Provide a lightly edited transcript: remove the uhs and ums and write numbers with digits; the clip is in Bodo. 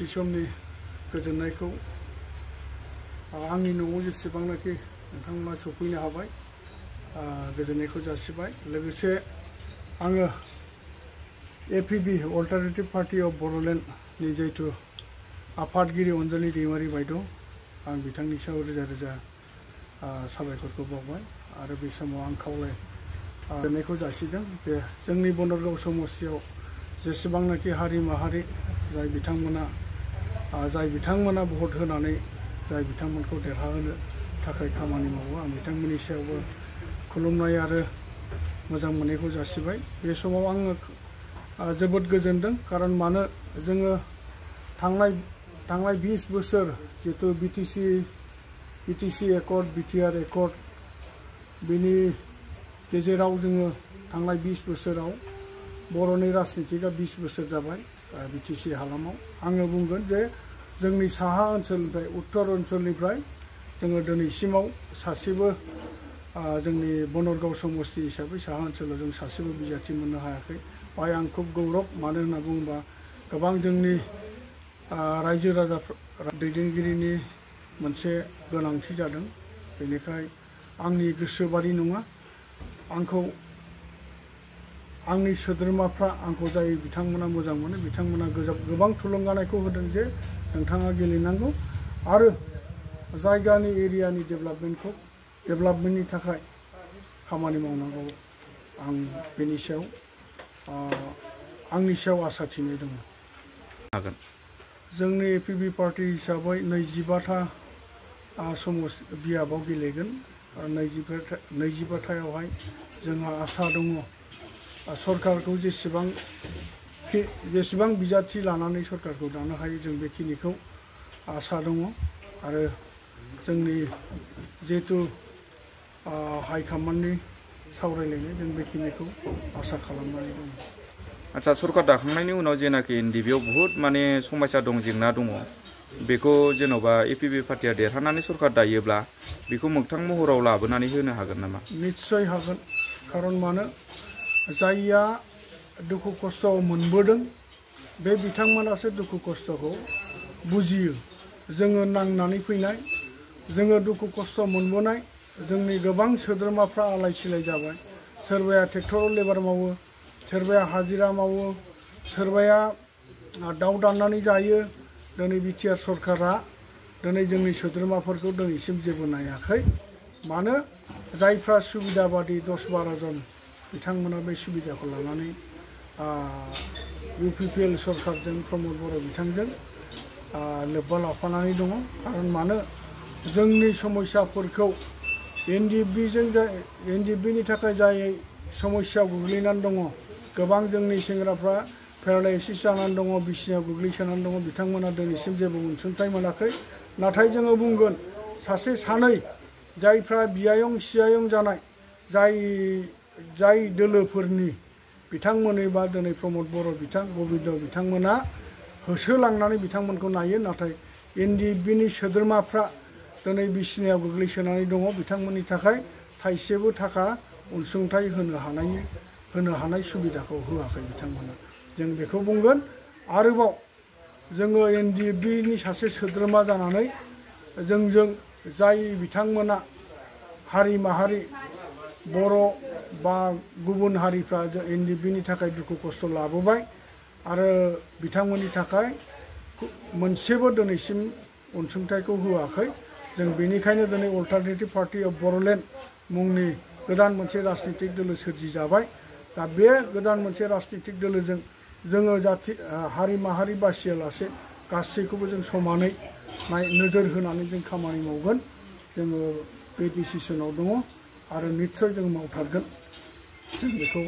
समनि गोजोननायखौ आंनि न'आव जेसेबांनाखि नोंथांमोना सफैनो हाबाय गोजोननायखौ जासिबाय। लोगोसे आङो एपिबि अल्टारनेटिभ पार्टी अफ बड'लेण्डनि जिहेतु आफादगिरि अनजलि दैमारि बायद' आं बिथांनि सायाव रोजा रोजा साबायखरखौ बावबाय आरो बे समाव आं गोजोननायखौ जासिदों जे जोंनि बनरगाव समस्तियाव जेसेबांनाखि हारि माहारि जाय बिथांमोना भट होनानै जाय बिथांमोनखौ देरहाहोनो थाखाय खामानि मावो आं बिथांमोननि सायावबो खुलुमनाय आरो मोजां मोननायखौ जासिबाय। बे समाव आङो जोबोद गोजोनदों खारन मानो जोङो थांनाय 20 बोसोर जितु बिटिसि एकर्ड बिटिआर एकर्ड बिनि गेजेराव जोङो थांनाय 20 बोसोराव बर'नि राजनितिका 20 बोसोर जाबाय बिटिसि हालामाव। आङो बुंगोन जे जोंनि साहा ओनसोलनिफ्राय उत्तर ओनसोलनिफ्राय जोङो दिनैसिमाव सासेबो जोंनि बनरगाव समस्ति हिसाबै साहा ओनसोलाव जों सासेबो बिजाथि मोननो हायाखै। बाय आं खुब गौरब मानो होनना बुङोबा गोबां जोंनि रायजो राजा दैदेनगिरिनि मोनसे गोनांथि जादों। बेनिखाय आंनि गोसोबारि नङा आंखौ आंनि सोद्रोमाफ्रा आंखौ जाय बिथांमोना मोजां मोनो बिथांमोना गोबां थुलुंगानायखौ होदों जे नोंथाङा गेलेनांगौ आरो जायगानि एरियानि डेभेलपमेन्टनि थाखाय खामानि मावनांगौ। आं बेनि सायाव आंनि सायाव आसा थिनाय दङ। जोंनि एपिबि पार्टी हिसाबै 25था बियाबाव गेलेगोन। 25थायावहाय जोंहा आसा दङ सरकारखौ जेसेबां बिजाथि लानानै सरकारखौ दानो हायो जों बेखिनिखौ आसा दङ आरो जोंनि जिहेतु हाइकमान्डनि सावरायलायनाय जों बेखिनिखौ आसा खालामनानै दङ। आच्छा सरकार दाखांनायनि उनाव जेनाखि एनडिबिआव बुहुत माने समस्या दं जेंना दङ बेखौ जेन'बा एपिबि पार्टिया देरहानानै सरकार दायोब्ला बेखौ मोगथां महराव लाबोनानै होनो हागोन नामा? निस्सय हागोन खारन मानो जायया दुखु खस्थ' मोनबोदों बे बिथांमोनासो दुखु खस्थ'खौ बुजियो। जोङो नांनानै फैनाय जोङो दुखु खस्थ' मोनबोनाय जोंनि गोबां सोद्रोमाफ्रा आलाय सिलाय जाबाय। सोरबाया ट्रेक्टराव लेबार मावो, सोरबाया हाजिरा मावो, सोरबाया दाउ दाननानै जायो। दिनै बिटिआर सरकारा दिनै जोंनि सोद्रोमाफोरखौ दिनैसिम जेबो नायाखै। मानो जायफ्रा सुबिदा बादि 10-12 जन बिथांमोना बे सुबिदाखौ लानानै UPPL सरकारजों प्रमद बर' बिथांजों लोब्बा लाफानानै दङ। खारन मानो जोंनि समस्याफोरखौ एनडिएफबिनि थाखाय जाय समस्यायाव गोग्लैनानै दङ गोबां जोंनि सेंग्राफ्रा पेरालाइसिस जानानै दङ, बिसिनायाव गोग्लैसोनानै दङ, बिथांमोना दिनैसिम जेबो अनसुंथाइ मोनाखै। नाथाय जोङो बुंगोन सासे सानै जायफ्रा बियायं सियायं जानाय जाय दोलोफोरनि बिथांमोनैबा दिनै प्रमद बर' गबिन्द बिथांमोना होसोलांनानै बिथांमोनखौ नायो। नाथाय एनडिएफबिनि सोद्रोमाफ्रा दिनै बिसिनायाव गोग्लैसोनानै दङ बिथांमोननि थाखाय थाइसेबो थाखा अनसुंथाइ होनो हानाय सुबिदाखौ होआखै बिथांमोना। जों बेखौ बुंगोन आरोबाव जोङो एनडिएफबिनि सासे सोद्रोमा जानानै जोंजों जाय बिथांमोना हारि माहारि बर' बा गुबुन हारिफ्रा एनडिएफबिनि थाखाय दुखु खस्थ' लाबोबाय आरो बिथांमोननि थाखाय मोनसेबो दिनैसिम अनसुंथाइखौ होआखै। जों बेनिखायनो दिनै अल्टारनेटिभ पार्टी अफ बड'लेण्ड मुंनि गोदान मोनसे राजनितिक दोलो सोरजिजाबाय। दा बे गोदान मोनसे राजनितिक दोलोजों जोङो हारि माहारि बासियालासे गासैखौबो जों समानै नोजोर होनानै जों खामानि मावगोन। जोङो बे डिसिसनाव दङ आरो निस्सय जों मावथारगोन। जों बेखौ